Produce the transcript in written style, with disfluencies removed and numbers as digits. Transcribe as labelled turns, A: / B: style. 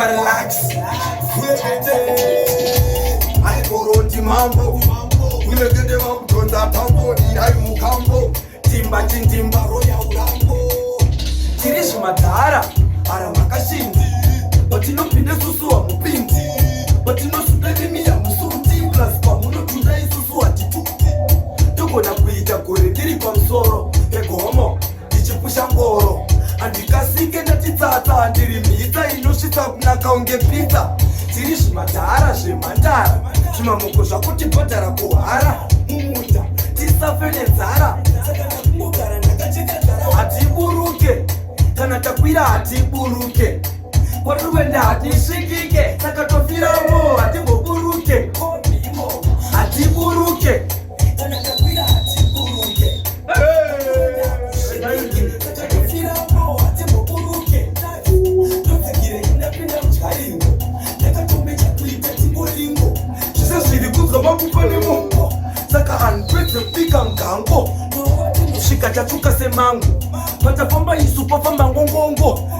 A: Relax. Aikoroti mambo kulegede vakudhonza tambo dirai mukambo timba chindimba roya urambo tiri zvimadhara ara makashinzi patinopinda isusu hamupinzi patinosuda nemi hamusuti plus pamunotunda isusu hatituti togona kuita gore tiri pamusoro pegomo ndichipusha ngoro handikasike ndatitsatsa ndiri mhitsa inosvitsa kunaka unge pizza tiri zvimadhara zvemhandara zvimamoko zvakutibhadhara kuhara mumunda tisafe nenzara saka ndakungogara ndakacheka nzara hatiburuke kana takwira hatiburuke kwatiri kuenda hatisvikike saka tofiramo hatimboburuke hatiburuke kana takwira hatiburuke zvese zviri kunzwa makupa nemongo saka handipedze kubika mugango kusvika tatsvuka semango patafamba isu pafamba ngongongo.